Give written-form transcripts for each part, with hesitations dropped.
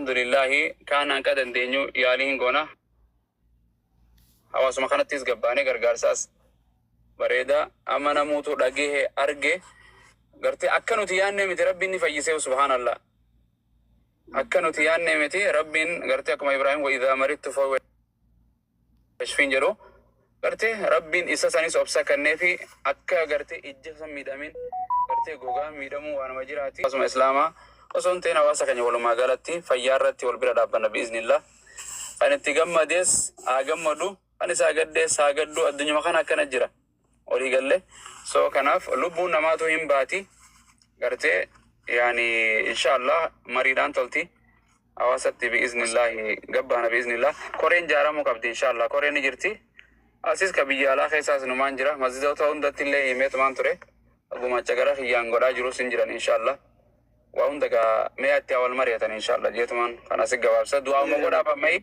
Alhamdulillaahi, kaan hanqa dandeenyu yaalii hin goona. Hawaasuma kanattis gabbaanee gargaarsaas bareeda. Amma namuutu dhagahe, arge, gartee akka nuti yaadne miti. Rabbiin ni fayyisee, subhaanallah. Akka nuti yaadne miti. Rabbiin gartee akkuma Ibraahim وإذا مرضت فهو يشفين jedhu, gartee Rabbiin isa sanis obsa kenneefi akka gartee ijji san miidhamin, gartee gogaan miidhamuu waanuma jiraati. Hawaasuma Islaamaa osoo hin ta'in, hawaasa keenya walumaa galatti fayyaa irratti wal bira dhaabbanna biiznillah. Kan itti gammades haa gammadu, kan isaa gaddees haa gaddu. Addunyuma kana akkana jira walii galle. So kanaaf lubbuun namaatu hin baati gartee, yaani inshallah mariidhaan tolti. Hawaasatti biiznillaahi gabbaana biiznillah. Koreen jaaramuu qabdi inshallah. Koreen ni jirti. Asis ka biyya alaa keessaas numaan jira. Masjidoota hundatti illee himeetumaan ture. Gumaacha gara kiyyaan godhaa jirus hin jiran inshallah. Waa hunda gaa mee atti haa wal mari'atan inshallah jeetumaan kan asi gabaabsa. Du'aa'uma godhaaf ammayi.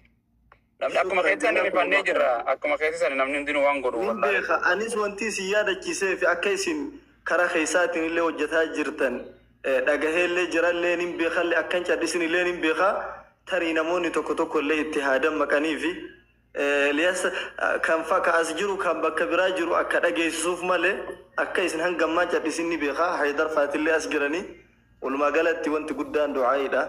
Namni akkuma Shukran keessan rifannee jazakumullah jirra. khairan. Akkuma keessan namni hundinuu waan godhu Nin wallaahi. beeka, anis wanti isin yaadachiisee fi akka isin karaa keessaatiin illee hojjetaa jirtan dhagaheellee jirallee, nin beekallee, akkan cadhisin illee nin beeka. Tarii namoonni tokko tokko illee itti haa dammaqanii fi Eliyaas kan fa ka as jiru, kan bakka biraa jiru akka dhageessisuuf malee, akka isin hanga ammaa cadhisin ni beeka. Haydar faatillee as jiranii. Walumaa galatti wanti guddaan du'aa'iidha.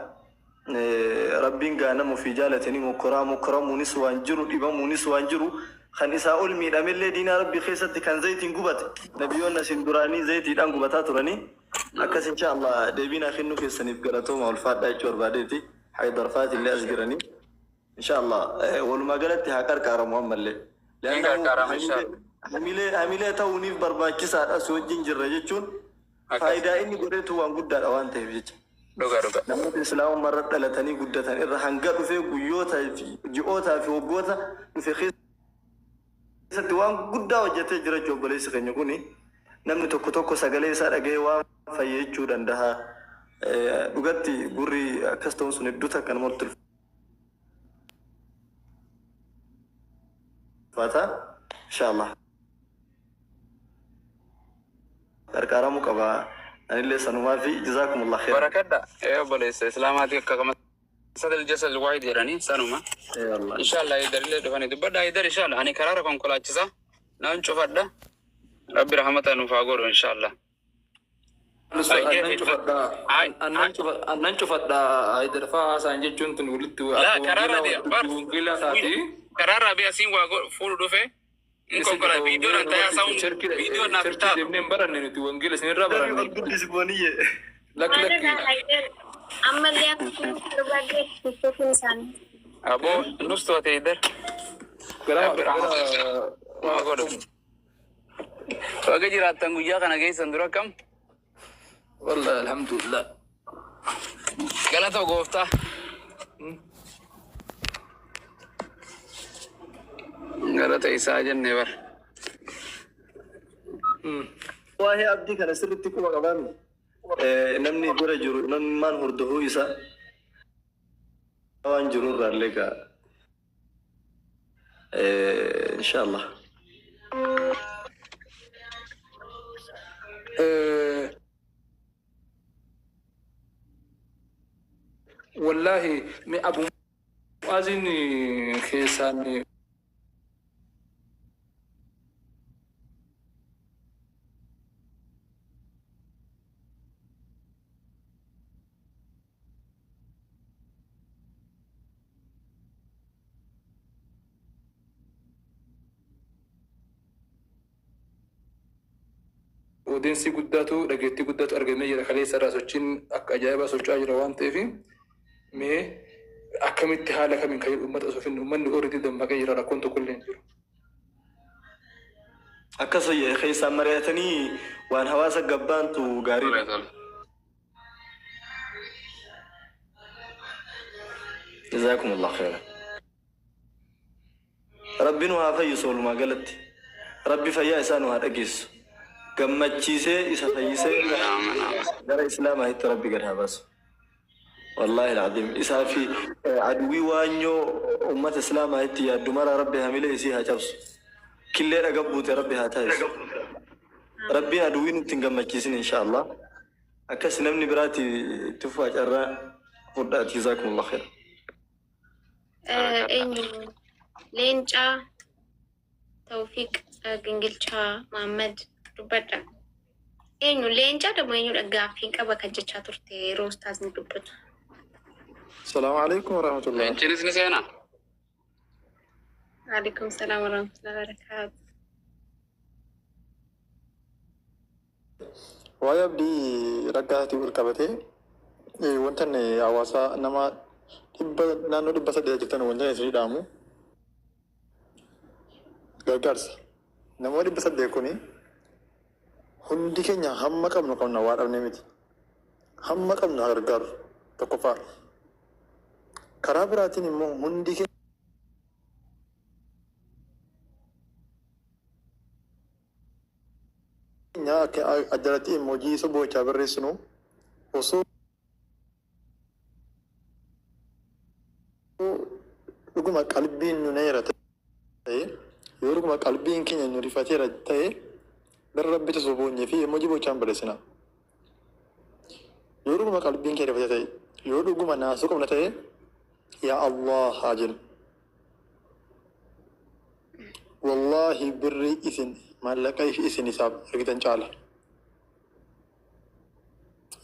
Rabbiin gaa nama ofii jaalate ni mokkoraa. Mokkoramuunis waan jiru, dhibamuunis waan jiru. Kan isaa ol miidhamellee diinaa Rabbii keessatti kan zayitiin gubate. Nabiyyoonni asiin duraanii zayitiidhaan gubataa turanii. Akkas insha Allah deebii naa kennuu keessaniif galatooma, ulfaadhaa jechuu barbaadeeti. Haydar faatillee as jiranii. Insha Allah walumaa galatti haa qarqaaramu ammallee. Ni Li'annahu gargaarama inshallah. hamilee ta'uuniif barbaachisaadha, si wajjin jirra jechuun Akkas. faayidaa inni godheetu waan guddaadha waan ta'eef jecha. Dhuga dhuga. Namoota Islaamummaa irra dhalatanii guddatan irra hanga dhufee guyyoota fi ji'ootaa fi waggoota dhufe keessatti waan guddaa hojjetee jira jechuudha obboleessi keenya kuni. Namni tokko tokko sagalee isaa dhaga'ee waan fayye jechuu danda'a. Dhugatti gurri akkas ta'uun sun hedduu takka namatti ulfaata. Inshallah. Qarqaaramuu qaba. Anillee sanumaa fi jazakumullah khairan. Barakadha. Ee obboleessa Islaamaati, akka kama sadal jasad waahid jedhanii sanuma. Ee wallahi. Inshallah Haydarillee dhufanii dubbadha. Haydar, inshallah ani karaara konkolaachisa. Nan cufadha. Rabbi rahmata nuuf haa godhu inshallah. Annan cufadha, annan cufadha. Haydar faa haasaan jechuun tun walitti Laa akka karaarra wangeelaa bar dubbii wangeelaa taati. Karaarraa bee asiin waa fuudhu dhufe in Isin konkolaa viidiyoon wangeela an tayaa namatti sa'uun cherkii viidiyoon naaf cherkii taatu. deemnee hin baranne, nuti wangeela isinirraa Darri baranne. ol guddisi booniyye. Lakki lakki. Maalirraa Haydar ammallee akka kunuunsa barbaadde TikTokiin isaanii. Aboo nus to'ate Haydar. Gara Rabbi gara haa godhu. Baga jiraattan guyyaa kana geessan dura akkam? Wallahi alhamdulillah. Galata gooftaa. Galata isaa jenne bar. Waa'ee abdii kana sirriitti quba qabaami. Namni bira jiru, namni maan hordofuu isaa waan jiru irraallee gaa. Inshallah. Wallahi mi Abu Mu'aazin keessaan Odeensii guddaatu, dhageettii guddaatu argamee jira. Kaleessa irraa sochiin akka ajaa'ibaa socho'aa jira waan ta'eef, mee akkamitti, haala kamiin kan uummata osoo finne, uummanni already dammaqee jira, rakkoon tokko illee hin jiru. Akkas keessaan mari'atanii waan hawaasa gabbaantu gaariidha. Tole. Jazakumullah khairan. Rabbi nu haa fayyisu walumaa galatti. Rabbi fayyaa isaa nu haa dhageessisu. Gammachiisee isa fayyisee Aamin aamin. gara Islaamaatti Rabbi gad haa baasu. Wallaahi alazim isaa fi aduwwii waanyoo ummata Islaamaatti yaaddu maraa Rabbi hamilee isii haa cabsu. Killee dhaga buute Rabbi haa taasisu. Rabbiin aduwwii nutti hin gammachiisin insha Allah. Akkas namni biraati itti fufaa, carraa fudhaati. Jazakumullah khairan. Eenyu Leencaa Tawfiq Gingilchaa Mahammad dubbadha. Eenyu Leencaa ደግሞ eenyudha gaaffiin qaba kan jechaa turte yeroo ustaazni dubbatu. Salaamu alaikum warahmatullahi. Leencinis ni seenaa. Alaikum salaam warahmatullahi wabarakaatu. Waa'ee Abdii Raggaatii wal qabatee wanta inni hawaasa nama dhibba naannoo 800 jirtan wanta isin dhaamu gargaarsa. Namoota 800 kuni hundi keenya hamma qabnu qabna waa dhabnee miti. Hamma qabnu haa gargaaru tokkoffaa. Karaa biraatiin immoo hundi keenya akka ajalatti emoojii isa bochaa barreessinu osoo dhuguma qalbiin nu neera ta'e, yoo dhuguma qalbiin keenya nu rifateera ta'e, gara rabbitti osoo boonyee fi emoojii bochaan barreessina. Yoo dhuguma qalbiin keenya rifate ta'e, yoo dhuguma naasuu qabna ta'e, yaa Allah haa jennu. Wallaahi birrii isin maallaqa isin isaaf ergitan caala.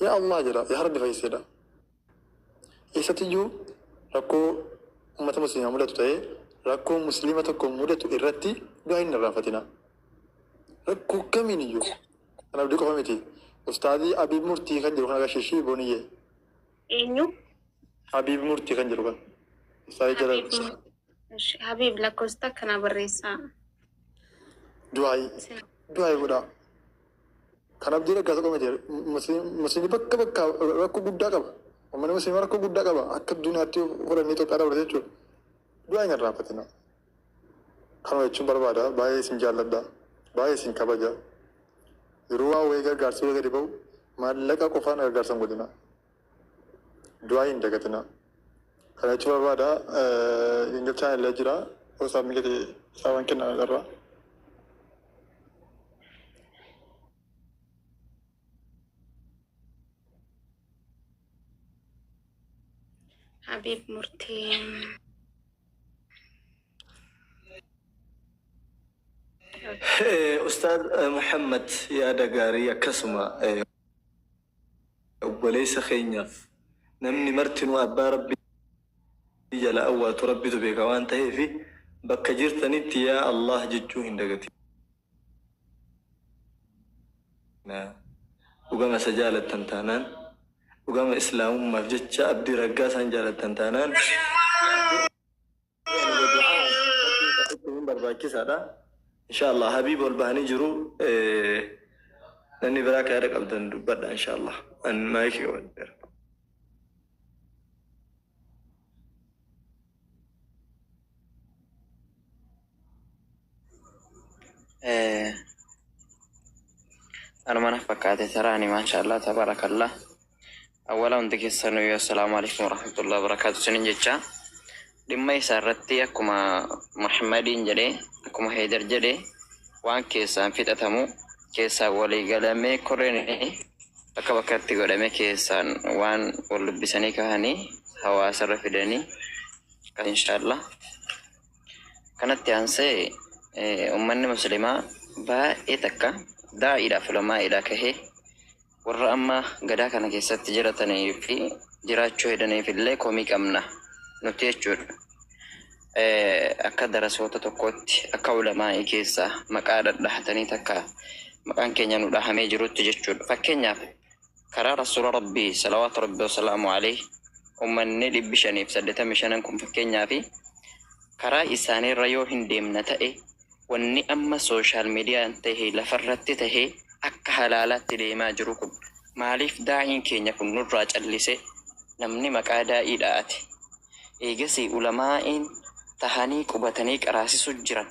Yaa Allah jedha, yaa Rabbi fayyisedha. Eessattiyyuu rakkoo uummata musliimaa mudatu ta'ee rakkoo musliima tokko mudatu irratti du'aa hin irraanfatina. Rakkoo kamiin iyyuu. Kan Abdii qofa miti. Ustaazii Abiib Murtii kan jedhu kan agarsiisu Booniyyee. Eenyu? Abiib Murtii kan jedhu kan. Ustaazii jala Habiib lakkoofsa akkanaa barreessaa. Du'aayi. Du'aayi godhaa. Kan Abdii Raggaasa qofa miti. Musliimni bakka bakka rakkoo guddaa qaba. Uummanni musliimaa rakkoo guddaa qaba. Akka duniyaatti fudhannee Itoophiyaa dabalate jechuudha. Du'aa hin irraanfatina. Kanuma jechuun barbaada. Baay'ee isin jaalladha. Baay'ee isin kabaja. Yeroo waa wayii gargaarsi wayii gadi ba'u maallaqa qofaan gargaarsa hin godhina. Du'aa hin dagatina. Kana jechuun barbaada. Ingilchaan illee jira. Osoo mijate isaan kennan irraa. Habiib Murtii. Ustaad Muhammad, yaada gaarii. Akkasuma obboleessa keenyaaf namni martinuu abbaa Rabbi jala awwaatu Rabbitu beeka waan ta'eef, bakka jirtanitti yaa Allah jechuu hin dagatina. Dhugama isa jaalattan taanaan, dhugama islaamummaaf jecha Abdii Raggaasaan jaalattan taanaan, barbaachisaadha. Inshallah Habiib ol bahanii jiru. Namni biraa ka yaada qabdan dubbadha inshallah. An maayikii qabadheera. Anuma na fakkaate taraani, maashaallah, tabaarakallah. Awwala hundi keessanuu assalaamu alaikum warahmatullahi wabarakaatu isinin jecha. Dhimma isaa irratti akkuma Muhammadiin jedhee, akkuma Heydar jedhee, waan keessaan fixatamu keessaan walii galamee koreen bakka bakkatti godhamee keessaan waan wal dubbisanii kahanii hawaasarra fidanii inshaallah. Kanatti aansee ummanni muslimaa baay'ee takka daa'iidhaaf ulamaa'iidhaa kahee warra amma gadaa kana keessatti jiratanii fi jiraachuu hedaniif illee komii qabna nuti jechuudha. Akka darasoota tokkootti, akka ulamaa'ii keessaa maqaa dhadhahatanii takka maqaan keenya nu dhahamee jirutti jechuudha. Fakkeenyaaf karaa rasuula Rabbii salawaatu Rabbii wasalaamu alayhi ummanni 585 kun fakkeenyaaf karaa isaaniirra yoo hin deemna ta'e, wanni amma social miidiyaan tahe lafarratti tahe akka halaalaatti deemaa jiru kun maaliif daa'iin keenya kun nurraa callise? Namni maqaa daa'ii dha'ate eegasii ulamaa'iin tahanii qubatanii qaraasisu jiran,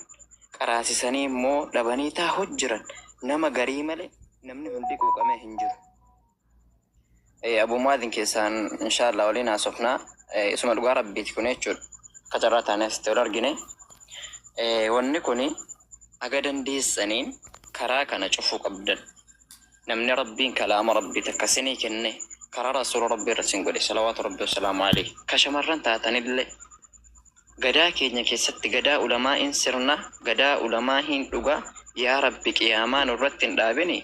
qaraasisanii immoo dhabanii taahu jiran, nama garii malee namni hundi quuqamee hin jiru. Abu Muadhin keessaan inshallah waliin haasofnaa. Isuma dhugaa Rabbiiti kun jechuudha. Akka carraa taanee asitti wal argine. Wanni kuni aga dandeessaniin karaa kana cufuu qabdan. Namni Rabbiin kalaama Rabbii takka sinii kenne, karaa rasuula Rabbii irra sin godhe salawaatu Rabbii wasalaamu alayhi. Ka shamarran taatanillee Gadaa keenya keessatti gadaa ulamaa'iin sirna, gadaa ulamaa'iin dhugaa, yaa Rabbi qiyaamaa nurratti hin dhaabini,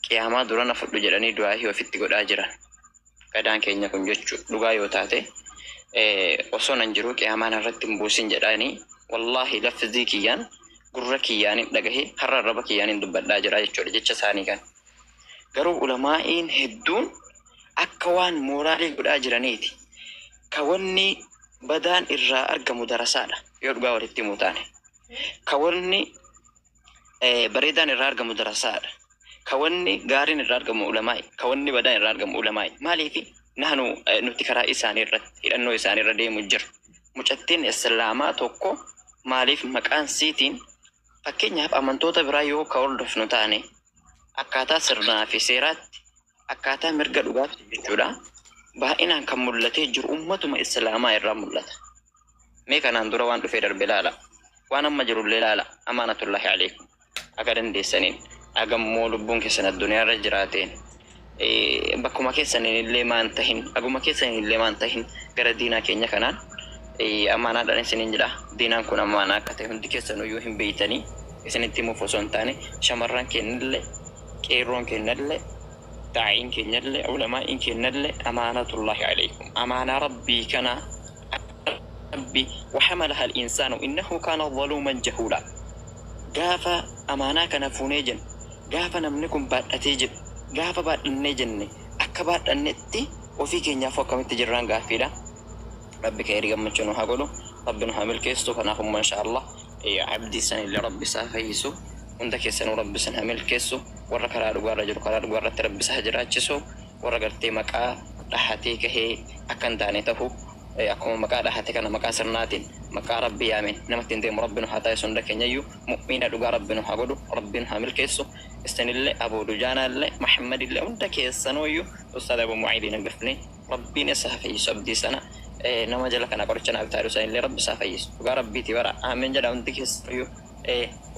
qiyaamaa dura na fudhu jedhanii du'aahii ofitti godhaa jiran. Gadaan keenya kun jechuu dhugaa yoo taate osoo nan jiruu qiyaamaa narratti hin buusin jedhanii, wallaahi lafzii kiyyaan gurra kiyyaanin dhagahe, har'a arraba kiyyaanin dubbadhaa jira jechuudha jecha isaanii kan. Garuu ulamaa'iin hedduun akka waan mooraalii godhaa jiraniiti. Ka wanni badaan irraa argamu darasaadha, yoo dhugaa walitti himuu taane. Ka wanni bareedaan irraa argamu darasaadha. Ka wanni gaariin irraa argamu ulamaa'i. Ka wanni badaan irraa argamu ulamaa'i. Maaliifi nahnu nuti karaa isaanii irratti hidhannoo isaanii irra deemu jiru. Mucattiin Islaamaa tokko maaliif maqaan siitiin, fakkeenyaaf amantoota biraa yoo ka hordofnu taane, akkaataa sirnaa fi seeraatti, akkaataa mirga dhugaatti jechuudha, baay'inaan kan mul'atee jiru ummatuma Islaamaa irraa mul'ata. Mee kanaan dura waan dhufee darbe ilaala. Waan amma jirullee ilaala. Amaanatullaahi alaikum. Akka dandeessaniin agammoo lubbuun keessan addunyaa irra jiraateen bakkuma keessaniin illee maan tahin, aguma keessaniin illee maan tahin, gara diinaa keenya kanaan amaanaadhaan isiniin jedha. Diinaan kun amaanaa akka ta'e hundi keessanuyyuu hin beeytanii, isinitti himuuf osoo hin taane, shamarran keenyallee, qeerroon keenyallee, daa'iin keenyallee, ulamaa'iin keenyallee, amaanatullaahi alaikum. Amaanaa Rabbii kana Rabbi وحملها الإنسان إنه كان ظلوما جهولا. Gaafa amaanaa kana fuunee jennu, gaafa namni kun baadhatee jedhu, gaafa baadhannee jenne, akka baadhannetti ofii keenyaaf akkamitti jirraan gaaffiidha. Rabbi khayrii gammachuu nu haa godhu, Rabbi nu haa milkeessu. Kanaaf immoo insha Allah abdii san illee Rabbi isaa fayyisu, hunda keessanuu Rabbi san haa milkeessu. Warra karaa dhugaarra jiru karaa dhugaarratti Rabbi isaa haa jiraachisu. Warra gartee maqaa dhahatee kahee akka hin taane tahu, akkuma maqaa dhahate kana maqaa sirnaatiin maqaa Rabbi yaameen namatti hin deemu Rabbi nu haa taasisu. Hunda keenyayyuu mu'mina dhugaa Rabbi nu haa godhu, Rabbi nu haa milkeessu. Isinillee, Abu Dujaanaallee, Muhammadillee, hunda keessanuyyuu, Ustaad Abu Mu'iidin hangafne Rabbiin isa haa fayyisu. Abdii sana nama jala kana qoricha naaf taa'u sanillee Rabbi isaa fayyisu. Dhugaa Rabbiiti bara aamen jedha hundi keessanuyyuu.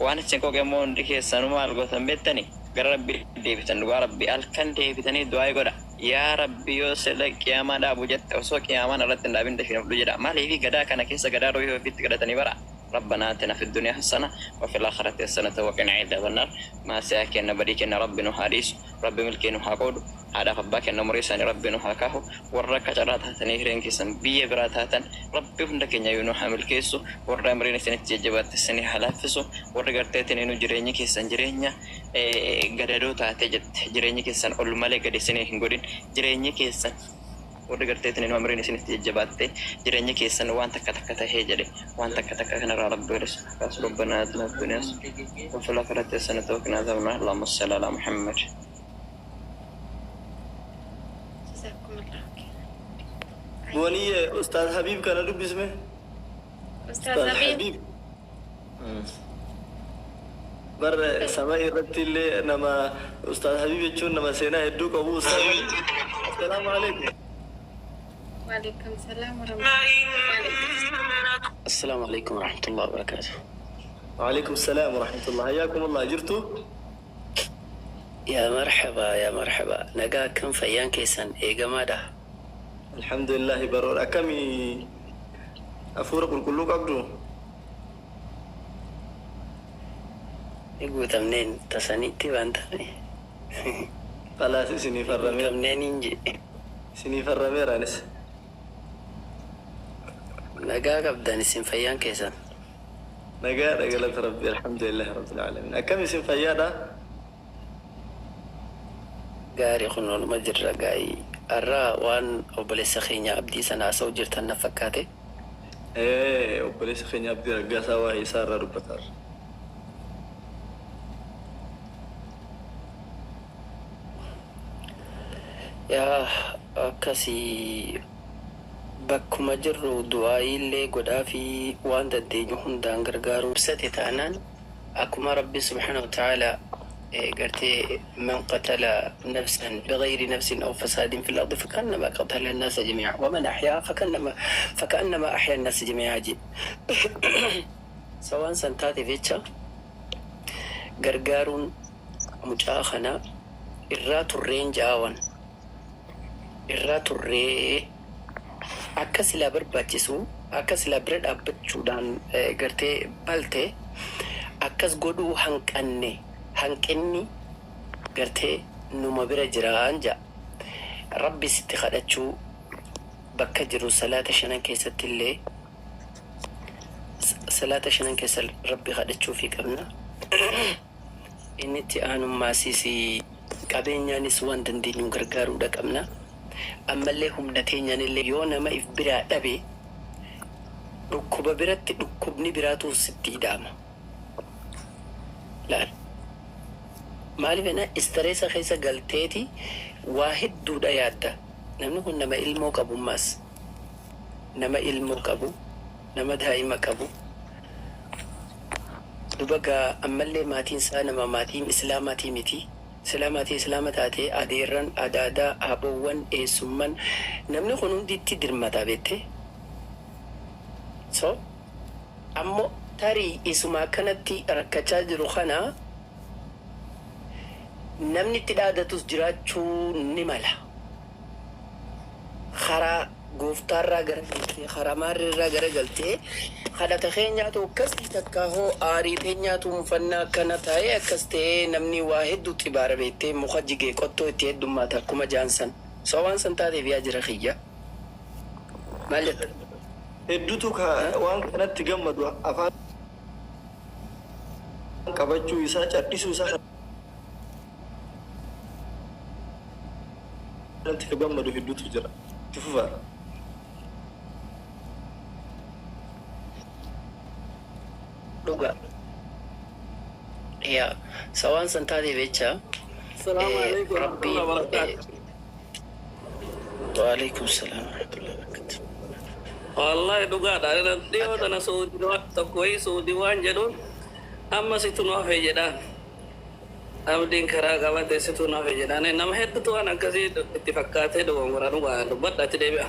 Waan isin qoqe immoo hundi keessanuu maal gootan beektani? Gara Rabbi deebitan. Dhugaa Rabbi halkan deebitanii du'aa godha, yaa Rabbi yoo sila qiyaamaa dhaabu jette, osoo qiyaamaan irratti hin dhaabin dafii fudhu jedha. Maaliifi gadaa kana keessa gadaa ruhii ofiitti kadhatanii bara ربنا آتنا في الدنيا حسنة وفي الآخرة حسنة وقنا عذاب النار. Maasiyaa keenya, badii keenya Rabbi nu haa dhiisu. Rabbi milkii nu haa qoodu. Haadhaaf abbaa keenya umurii isaanii Rabbi nu haa kaahu. Warra akka carraa taatanii hireen keessan biyya biraa taatan, Rabbi hunda keenya iyyuu nu haa milkeessu. Warra umriin isinitti jajjabaatte isinii haa laaffisu. Warri garteetiin nu jireenyi keessan jireenya gadadoo taate jette, jireenyi keessan ol malee gadi isinii hin godhin. Jireenyi keessan, warri garteetiin nu umriin isinitti jajjabaatte, jireenyi keessan waan takka takka tahee jedhe, waan takka takka kanarraa Rabbi wali kaasu. ربنا آتنا في الدنيا وفي الآخرة حسنة وقنا عذاب النار. اللهم صل على محمد. جزاكم الله خير. Booniyye, Ustaaz Habiib kana dubbisme. Ustaaz Habiib. Habiib bar sama irratti illee nama, Ustaaz Habiib jechuun nama seenaa hedduu qabu. Ustaaz Habiib, assalaamu alaikum. وعليكم السلام ورحمة الله. السلام عليكم ورحمة الله وبركاته. وعليكم السلام ورحمة الله، حياكم الله، jirtu? يا مرحبا يا مرحبا، nagaa akkam, fayyaan keessan eegamaadha? Alhamdulillah, baroodha. Akkami, hafuura qulqulluu qabdu? Ni guutamneen tasanitti waan taane. Khalaas, isinii farrameera. Guutamneen hin jedhe. Isinii farrameera anis. Nagaa qabdan isin, fayyaan keessan? Nagaadha, galata Rabbi, alhamdulillah rabbil alamin. Akkam isin, fayyaadha? Gaarii, kun oluma jirra gaa'ii. Har'a waan obboleessa keenya Abdii sana haasa'u jirtan na fakkaate. Ee, obboleessa keenya Abdii Raggaasaa waa'ee isaa irraa dubbataa. Yaa akkasii, bakkuma jirru du'aayiillee godhaa fi waan dandeenyu hundaan gargaaruu ibsate taanaan, akkuma Rabbi سبحانه وتعالى gartee من قتل نفسا بغير نفس أو فساد في الأرض فكأنما قتل الناس جميعا ومن أحياها فكأنما أحيا الناس جميعا jedhe. Sawaan san taateef jecha gargaaruun mucaa kana irraa turreen jaawan irraa turree. Akka silaa barbaachisu, akka silaa bira dhaabbachuudhaan gartee balte akkas godhuu hanqanne, hanqinni gartee numa bira jiraan ja'a. Rabbi sitti kadhachuu bakka jiru salaata shanan keessatti illee, salaata shanan keessa Rabbi kadhachuufii qabna. Inni itti aanummaasiis qabeenyaanis waan dandeenyuun gargaaruudha qabna. Ammallee humna teenyaanillee yoo nama if biraa dhabe, dhukkuba biratti dhukkubni biraatu sitti ida'ama. Laal. Maaliif jennaan stress keessa galteeti waa hedduudha yaadda. Namni kun nama ilmoo qabummaas. Nama ilmoo qabu, nama daa'ima qabu. Duba gaa ammallee maatiin isaa nama maatiin islaamaatii miti. Silaa maatii islaama taatee adeerran, adaadaa, aboowwan, eessumman, namni kun hundi itti dirmata beette. So ammo tarii isuma akkanatti rakkachaa jiru kana namni itti dhaadatus jiraachuu ni mala. Karaa gooftaarraa gara galtee, karaa maarreerraa gara galtee, kadhata keenyaatu akkasii, takka hoo aarii teenyaatu mufannaa akkana taa'ee akkas ta'ee, namni waa hedduu xibaara beektee, muka jigee qottoo itti heddummaata akkuma jaansan. So waan san taateef yaa jira kiyya. Maal jetta? Hedduutu ka waan kanatti gammadu, afaan qabachuu isaa, cadhisuu isaa kanatti ka gammadu hedduutu jira. Itti fufaa. Dhuga. Yaa sa waan san taateef jecha السلام عليكم ورحمة Rabbiin الله وبركاته. وعليكم السلام ورحمة الله وبركاته. والله dhugaadha. Dhiyoo tana Suudii tokko wayii Suudii waan jedhuun amma situ nu hafe jedhaan. Abdiin karaa qabate situ nu hafe jedhaan. Nama hedduutu waan akkasii itti fakkaatee dogongora dhugaa dubbadha, itti deebi'a.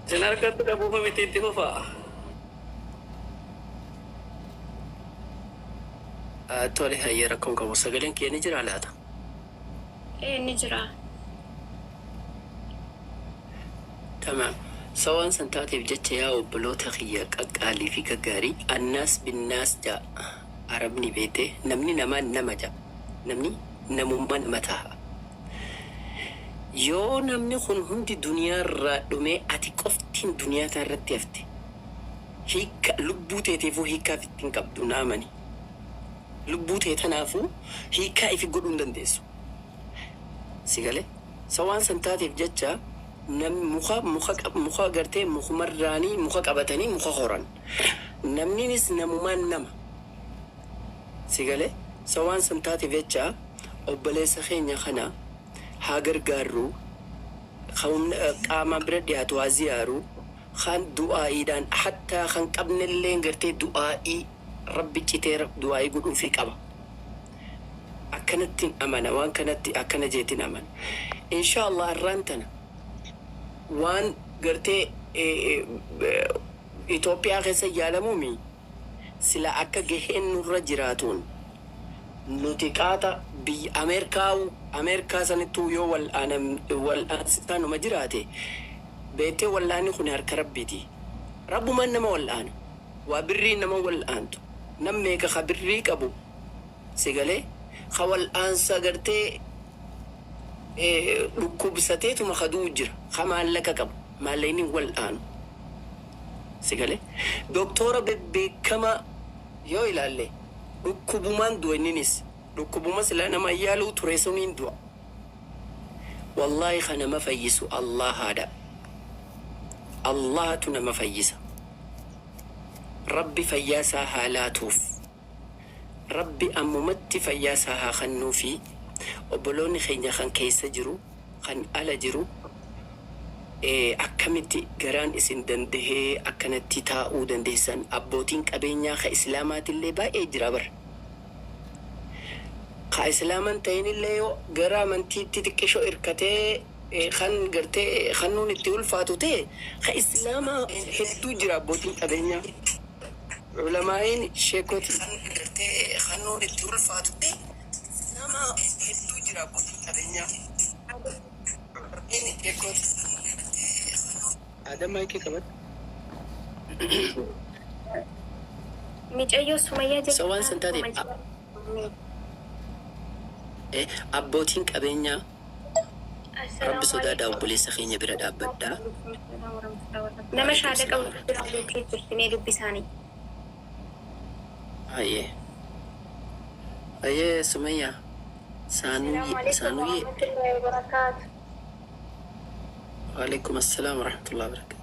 Isin harkatti qabuufa miti, itti fufaa. Tole, hayyee, rakkoon qabu, sagaleen kee ni jira laata? Ee, ni jira. Tamaam. Sawaan san taateef jecha yaa obboloota kiyya qaqqaalii fi gaggaarii, الناس بالناس ja'a. Arabni beete, namni namaan nama ja'a. Namni namummaa nama ta'a. Yoo namni kun hundi duniyaarraa dhumee ati qoftiin duniyaa irratti hafte, hiikka lubbuu teetiifuu hiikkaaf ittiin qabdu naamani. Lubbuu tee tanaafuu hiikkaa ifi godhuu hin dandeessu. Si galee? Sawaan san taateef jecha namni muka gartee mukumarraanii muka qabatanii muka horan. Namninis namumaan nama. Si galee? Sawaan san taateef jecha obboleessa keenya kana haa gargaarru. Qaamaan bira dhiyaatu haa ziyaaru. Kan du'aa'iidhaan hattaa kan qabnellee gartee du'aa'ii Rabbi citee du'aa'ii godhuufii qaba. Akkanattiin amana, waan kanatti akkana jeetiin amana. Inshaallah arraan tana waan gartee Itoophiyaa keessa yaalamuumi sila akka gaheen nurra jiraatuun nuti qaata biyya Ameerikaa, Ameerikaa sanittuu yoo wal'aansisaa numa jiraate beektee, wal'aanni kun harka Rabbiiti. Rabbumaan nama wal'aana. Waa birrii nama wal'aantu. Nam meeqa ka birrii qabu si galee ka wal'aansa gartee dhukkubsateetuma ka du'u jira, ka maallaqa qabu maallaqni wal'aanu si galee. Doktora bebbeekamaa yoo ilaalle dhukkubumaan du'a, inninis dhukkubuma sila nama yaaluu ture suniin du'a. Wallaahi ka nama fayyisu Allahaadha. Allahatu nama fayyisa. Rabbi fayyaa isaa haa laatuuf. Rabbi ammumatti fayyaa isaa haa kennuufi. Obboloonni keenya kan keessa jiru, kan ala jiru, akkamitti garaan isin dandahee akkanatti taa'uu dandeessan? Abbootiin qabeenyaa ka islaamaatillee baay'ee jira bara. Ka islaaman ta'inillee yoo gara amantiitti xiqqishoo hirkatee kan gartee kannuun itti ulfaatu ta'e, ka islaamaa hedduu jira, abbootiin qabeenyaa. Ulamaa'iin, sheekoti. Kan gartee kannuun itti ulfaatu ta'e. Hedduu jira abbootiin qabeenyaa. Warreen eegoota. Adam maayikii qabadhu. Micayyoo Sumayyaa So waan san taateef abbootiin qabeenyaa Rabbi sodaadhaa obboleessa keenya bira dhaabbadhaa. Nama shaada qabu bira beekee jirti mee dubbisaanii. Hayyee. Hayyee Sumayyaa. Assalamu Saanuyyee alaikum saanuyyee. warahmatullahi wabarakatuh. Waalaikum assalaam warahmatullahi wabarakatuh.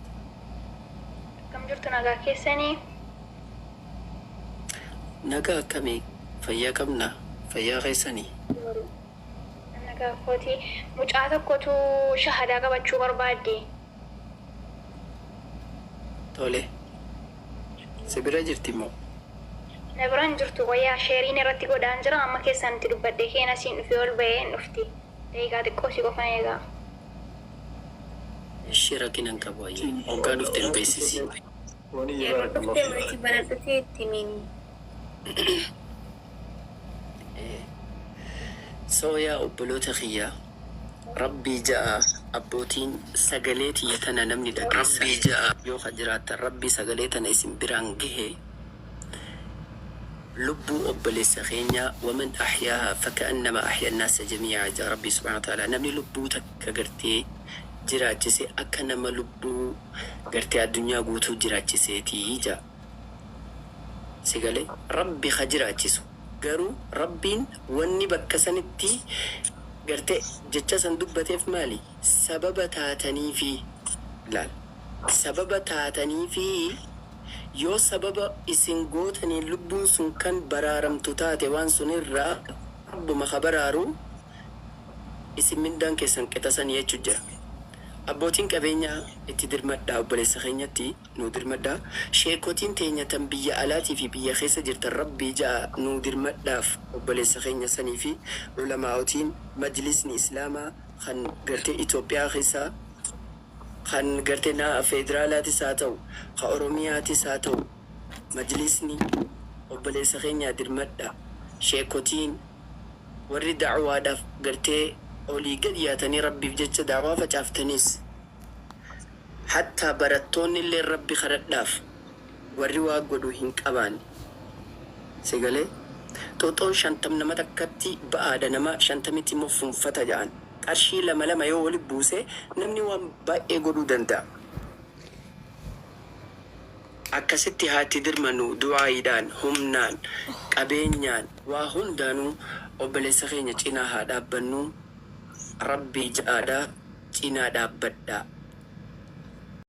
Akkam jirtu, nagaa keessanii? Nagaa akkamii, fayyaa qabna, fayyaa keessanii? Nagaa kooti. Mucaa tokkotu shahadaa qabachuu barbaadde. Tole. Si bira jirti moo? Na bira hin jirtu, wayyaa sheeriin irratti godhaan jira, amma keessan itti dubbadde keena siin dhufee ol bahee hin dhufti. Daqiiqaa xiqqoo si qofan eegaa. Ishee rakkina hin qabu, hayyee. Hoggaa dhufte nu beeksisi. Yeroo dhuftee maayikii banadhutee itti himiin. So yaa obboloota kiyya, Rabbii ja'a, abbootiin sagalee tiyya tana namni dhageessan Rabbii ja'a yoo ka jiraattan, Rabbii sagalee tana isin biraan gahe, lubbuu obboleessa keenya, waman ahyaaha faka'annama ahya annaasa jamii'a ja'a Rabbii subhaana wa ta'ala. Namni lubbuu takka gartee jiraachise akka nama lubbuu gartee addunyaa guutuu jiraachiseetii ja'a. Si galee? Rabbi ka jiraachisu. Garuu Rabbiin wanni bakka sanitti gartee jecha san dubbateef maali? Sababa taataniifi. Laal. Sababa taataniifi, yoo sababa isin gootaniin lubbuun sun kan baraaramtu taate, waan sunirraa Rabbuma ka baraaru, isin mindaan keessan qixa sanii jechu jira. Abbootiin qabeenyaa itti dirmadhaa, obboleessa keenyatti nuu dirmadhaa. Sheekotiin teenya tan biyya alaatii fi biyya keessa jirtan, Rabbii ja'a nuu dirmadhaaf obboleessa keenya sanii fi ulamaa'otiin majlisni Islaamaa kan gartee Itoophiyaa keessaa, kan gartee na federaalaatis haa ta'u, ka Oromiyaatis haa ta'u, majlisni obboleessa keenyaa dirmadhaa. Sheekotiin warri da'waadhaaf gartee olii gad yaatanii Rabbiif jecha da'waa facaaftanis, hattaa barattoonni illee Rabbi kadhadhaaf, warri waa godhu hin qabaanne. Si galee? Xoxoon 50 nama takkatti ba'aadha, nama 50tti immoo funfata ja'an. Qarshii lama lama yoo wali buuse namni waan baay'ee godhuu danda'a. Akkasitti haa itti dirmannu, du'aa'iidhaan, humnaan, qabeenyaan, waa hundaanuu obboleessa keenya cinaa haa dhaabbannu. Rabbii ja'aadha cinaa dhaabbadhaa.